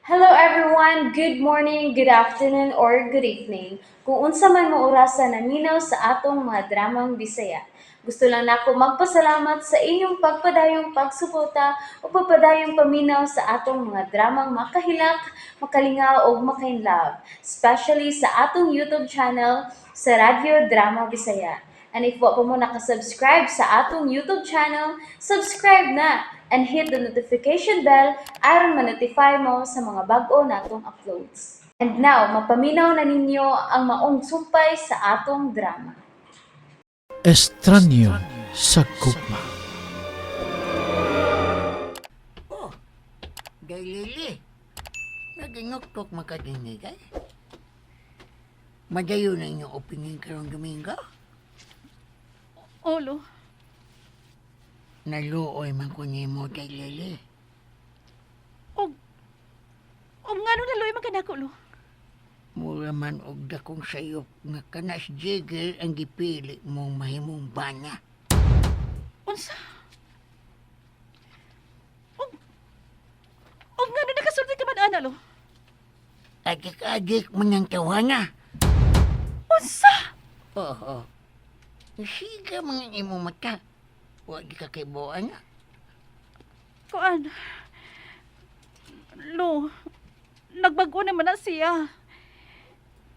Hello everyone! Good morning, good afternoon, or good evening. Kung unsa man mo orasa naminaw sa atong mga dramang Bisaya. Gusto lang nako magpasalamat sa inyong pagpadayong pagsuporta o pagpadayong paminaw sa atong mga dramang makahilak, makalingaw ug makainlove, especially sa atong YouTube channel sa Radyo Drama Bisaya. And if wa pa mo nakasubscribe sa atong YouTube channel, subscribe na and hit the notification bell aron ma-notify mo sa mga bag-o natong uploads. And now, mapaminaw na ninyo ang maong sumpay sa atong drama. Estranyo sa gugma. Oh, Day Lily. Naginuktok makadinig ay. Madayo na inyong opinion karong Domingo. Olo, Naluoy man ko nimo, Day Lily. og og ngano naluoy man kanako, Lo? Mura man og dakong sayop nga kana si Jigger ang gipili mong mahimong bana. Unsa? Og og ngano nakasulti ka man ana, Lo? Adik-adik man ang tawana. Unsa? Oo. Siga mga imo mata. Wa di ka kibuan na. Kuan. Lo, nagbag-o naman na siya.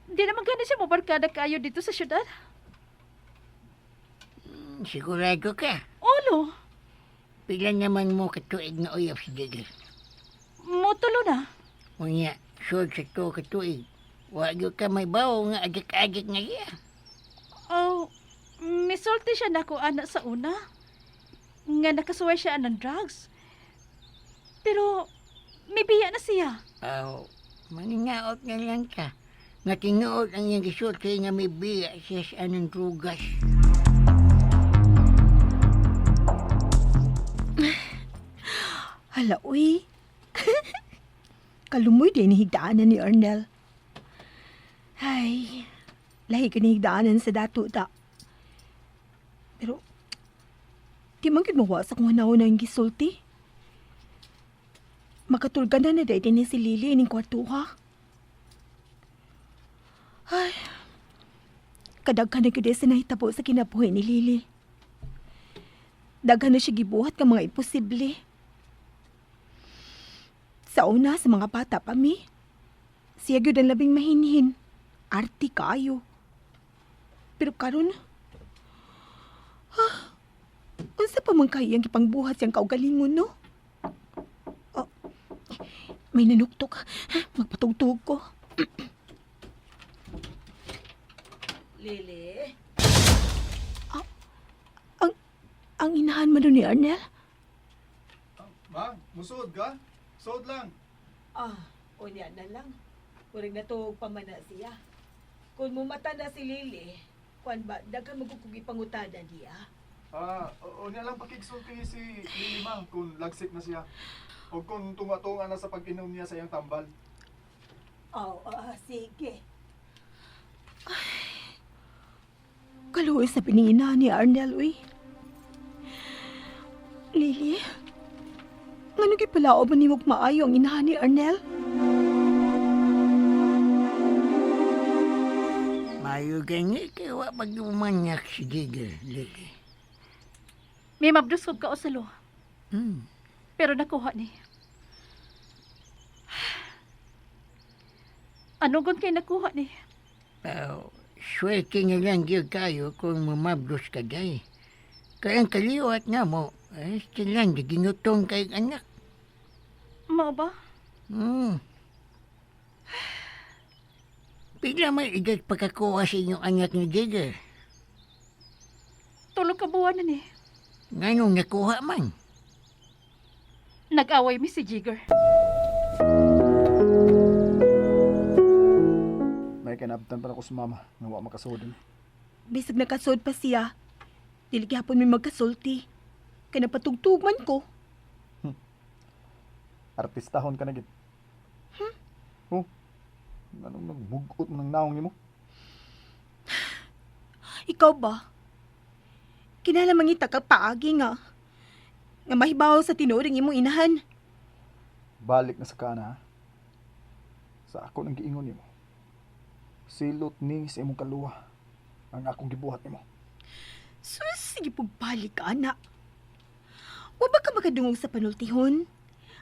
Di naman gani siya mobarkada kaayo dito sa syudad. Sigurado ka. Olo, Pila naman mo katuig na uyab si Jigger? Motulo na. Unya, sure sa to katuig. Wa gyud ka may bawo nga adik-adik na iya. Oh, misulti siya nako ana sa una. Nga nakasuway siya ng drugs. Pero may biya na siya. Aw, maninaot na lang ka. Nga tinuod ang iyang gisulti nga may biya siya sa anong drugas. Hala, uy. Kalumoy din higdaanan ni Arnel. Ay, lahi ka ni higdaanan sa dato ta. Pero, di man gid mawa sa kung hanaw na yung gisulti. Makatulgan na na dahil din ni si Lily ining kwarto ha. Ay, kadaghan na gyud sa nahitabo sa kinabuhi ni Lily. Daghan na siya gibuhat ka mga imposible. Sa una, sa mga bata pa mi. Siya gyud ang labing mahinhin. Arti kaayo. Pero karon, ah, unsa pa man kay iyang gipangbuhat siyang kaugalingon, no? Oh, may nanuktok. Magpatugtog ko. Lily? Ang, ang inahan man nun ni Arnel. Ma, musuod ka? Suod lang. Ah, unya na lang. Kuring natuog pa man na siya. Kung mumata na si Lily, kuan ba, daghan magkukugi pangutada niya. Ah, o niya lang pakigsulti si Lily, ma, kung lagsik na siya. O kung tunga-tunga na sa pag-inom niya sa iyang tambal. Oh, ah, sige. Kaluoy sa piningina ni Arnel, uy. Lily, ngano gipalao ba nimog maayo ang inahan ni Arnel? Mayo gani kay wa pag umanyak si Jigger, Lily. May mabduskob ka osalo. Pero nakuha ni. Ano gun kay nakuha ni? Aw, swerte na lang gyud kayo kung mamabdos ka day. Kaya ang kaliwat na mo, eh, sila ginutong kay anak. Mao ba? Pila may edad pagkakuha sa inyong anak ni Jigger? Tulo ka buwan na ni. Nganong nakuha man? Nag-away mi si Jigger. May kinabtan pa ako sa mama nga wa makasuod ni. Bisag nakasod pa siya. Dili gihapon may magkasulti. Kay napatugtug man ko. Artistahon ka na gid. Oh. Anong nagmugot mo ng naong nimo? Ikaw ba? Kinahanglan mangita ka paagi nga. Nga mahibaw sa tinuring imong inahan. Balik na sa kana, ha? Sa ako nang giingon nimo. Silot ni sa imong kaluwa ang akong gibuhat nimo. Sus, sige pagbalik ka, anak. Wa ba ka makadungog sa panultihon?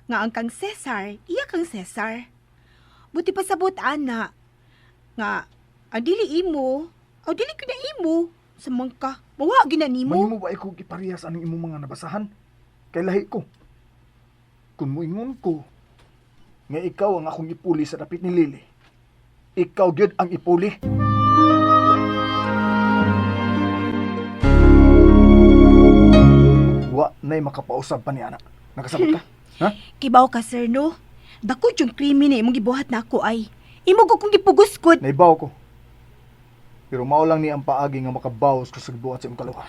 Nga ang kang Cesar, iya kang Cesar. Buti pa sabot, ana. Nga, ang dili imo, aw dili ko na imo. Sa mangka, mawa gina nimo. Mahimo ba ikaw iparehas anong imong mga nabasahan? Kay lahi ko. Kung moingon ko nga ikaw ang akong ipuli sa dapit ni Lily, ikaw gyud ang ipuli. Wa na'y makapausab pa ni anak. Nakasabot ka? Ha? Kibaw ka, sir, no? Dako yung krimen na imong gibuhat na ako ay. Imo ko kong gipuguskod. Naibaw ko. Pero mao lang ni ang paagi nga makabawas ko sa gibuhat sa imong kaluha.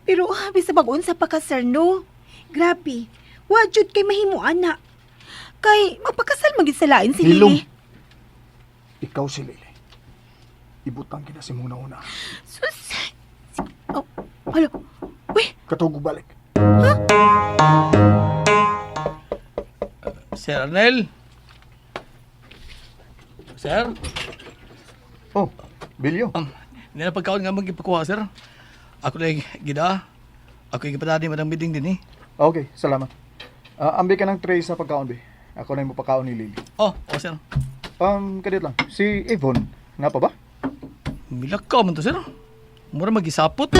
Pero bisa pag-unsa pa ka, sir, no? Grabe. Wa jud kay mahimo, ana. Kay magpakasal man gyud sa lain si Hilom. Lily. Ikaw si Lily. Ibutang kita si muna una. Sus. Oh, alo. Uy, Katog balik. Sir Arnel? Sir? Oh, Bilyo. Hindi na pagkaon nga magipakuha, sir. Ako na yung gida. Ako yung gipadani madang meeting din eh. Okay, salamat. Ah, ambi ka ng tray sa pagkaon, be. Ako na yung mapakaon ni Lily. Oh, oh sir. Kadit lang. Si Yvonne, nga pa ba? Milakaw man to, sir. Mura magisapot.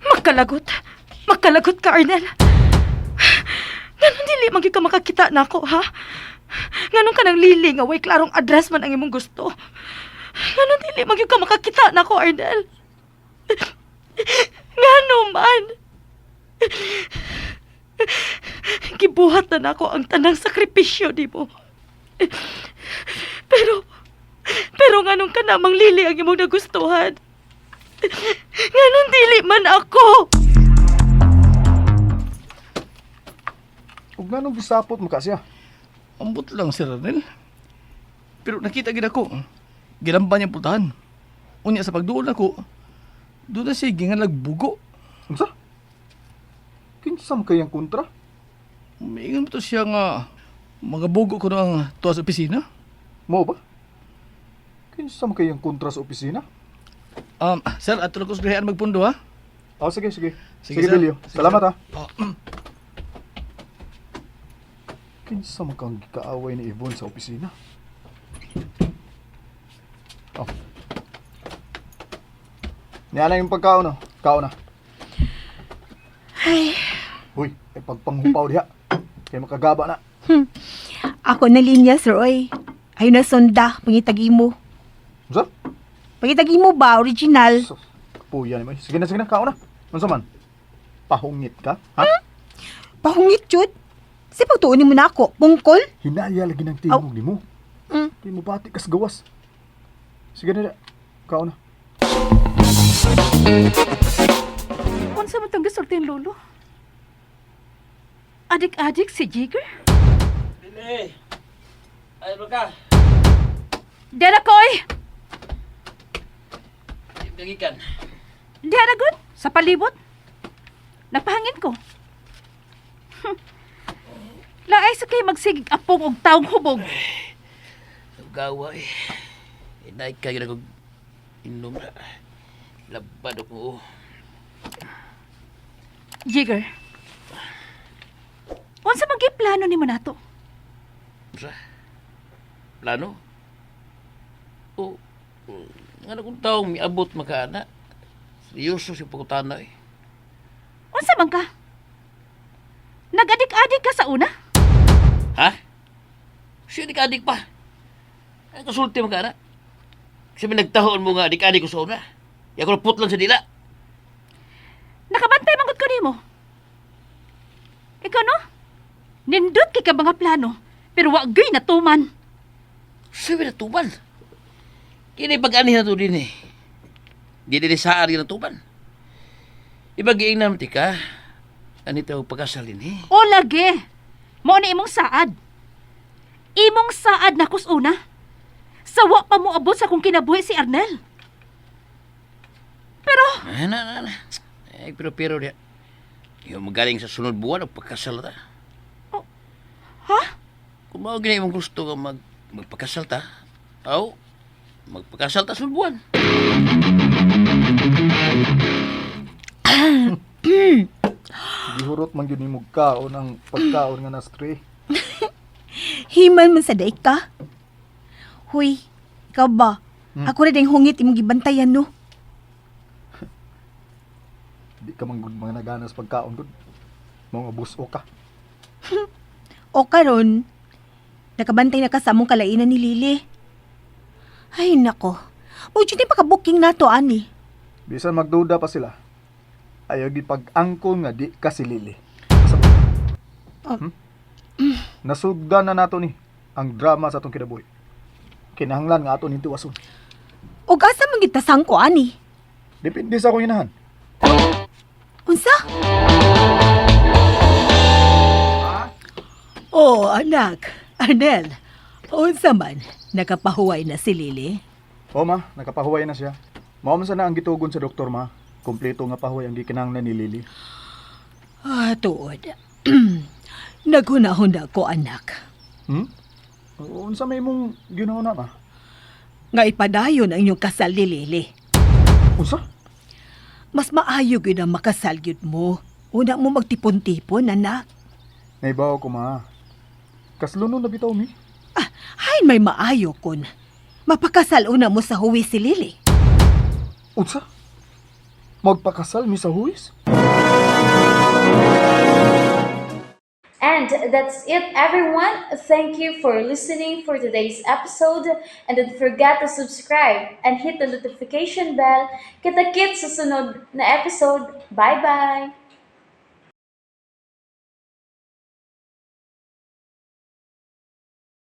Makalagot. Makalagot ka, Arnel. Nganong dili man gyud ka makakita nako, ha? Nganong ka nang lili nga way klarong address man ang imong gusto? Nganong dili man gyud ka makakita nako, Arnel? Ngano man? Gibuhat na nako ang tanang sakripisyo nimo. Pero pero nganong ka namang lili ang imong nagustuhan? Nganong dili man ako? Ug nganong gisapot mo ka siya? Ambot lang, Sir Arnel. Pero nakita gid ako. Gilamba niya putahan. Unya sa pagduol nako, doon na siya gingan nagbugo. Unsa? Kinsa man kayang kontra? Umiingon to siya nga mga bugo ko ang tuwa sa opisina. Mao ba? Kinsa man kayang kontra sa opisina? Sir, ato lang ko sa gahian magpundo ha. Oh, sige, sige. Sige, Sige, sir. Bilyo. Sige, Salamat, sir. ha. Oh. Kinsa man kang gikaaway ni Yvonne sa opisina? Oh. Niya na yung pagkaon, oh. Kaon na. Ay, Uy, ay pagpanghupaw diha. Kay makagaba na. ako na linya, sir, oy. Ayo na sonda, pangitag imo. Unsa? Pangitag imo ba, original? Sus, kapuya ni mo. Sige na, kaon na. Unsa man? Pahungit ka? Ha? Pahungit jud. Si pagtuon mo na ako, bungkol. Hinaya lagi ng tingog nimo. Di mo bati kas gawas. Sige na, diha. Kaon na. Unsa man tong gisulti ang lolo? Adik-adik si Jigger? Lili! Ay, ba ka? Dera koy! Gagikan. Dera gud! Sa palibot. Napahangin ko. Laay sa kay magsigig apong og taong hubog. Gawa eh. Inaik kayo na kong inom na. Labad ako. Jigger. Unsa man gyud plano nimo nato? Sa? Plano? O, nga na kung taong miabot makaana. Seryoso si pagkutana eh. Unsa man ka? Nagadik-adik ka sa una? Ha? Siya adik-adik pa. Ay, kasulti makaana. Kasi may nagtahoon mo nga adik-adik ko sa una. Ya ko putlan sa dila. Nakabantay man gud ko nimo. Ikaw no? Nindot kay ka mga plano, pero wa gyud natuman. Siya may natuban. Kini pag-anihin na to din eh. Di din sa ari natuban. Ibagiing naman ti ka. Anita og pagkasalin eh. O lagi. Mao ni imong saad. Imong saad na kus una. Sawa pa mo abot sa kung kinabuhi si Arnel. Pero Ah, na, na, na. Eh, pero pero diya. Yung magaling sa sunod buwan, magpakasal ta. Oh, ha? Kung mao gini imong gusto nga magpakasal ta, aw, magpakasal ta sunod buwan. Gihurot man gyud nimo kaon ang pagkaon nga nastray. Himan man sa daig ka. Huy, ikaw ba? Ako rin ang hungit imong gibantayan, no? Di ka man gud mga naganas pagkaon gud. Mga buso ka. O karon, nakabantay na ka sa among kalainan ni Lily. Ay, nako. Mo jud ni pakabuking nato ani. Bisan magduda pa sila. Ayaw gid pag-angkon nga di ka si Lily. Oh. Nasugdan na nato ni ang drama sa atong kinabuhi. Kinahanglan nga ato ning tiwason. Og asa man gid tasang ko ani? Depende sa akong inahan. Unsa? Oh, anak. Arnel, unsa man, nakapahuway na si Lily? O ma, nakapahuway na siya. Mao man sana ang gitugon sa doktor ma. Kompleto nga pahuway ang gikinahanglan ni Lily. Ah, tuod. Naghunahuna ko, anak. Unsa may imong ginahuna ma? Nga ipadayon ang inyong kasal ni Lily. Unsa? Mas maayo gyud ang makasal gyud mo. Una mo magtipon-tipon, anak. Naibaw ko ma. Kaslunon na bitaw mi. Ah, hay may maayo kun. Mapakasal una mo sa huwi si Lily. Unsa? Magpakasal mi sa huwis? And that's it, everyone. Thank you for listening for today's episode. And don't forget to subscribe and hit the notification bell. Kita-kits sa sunod na episode. Bye-bye!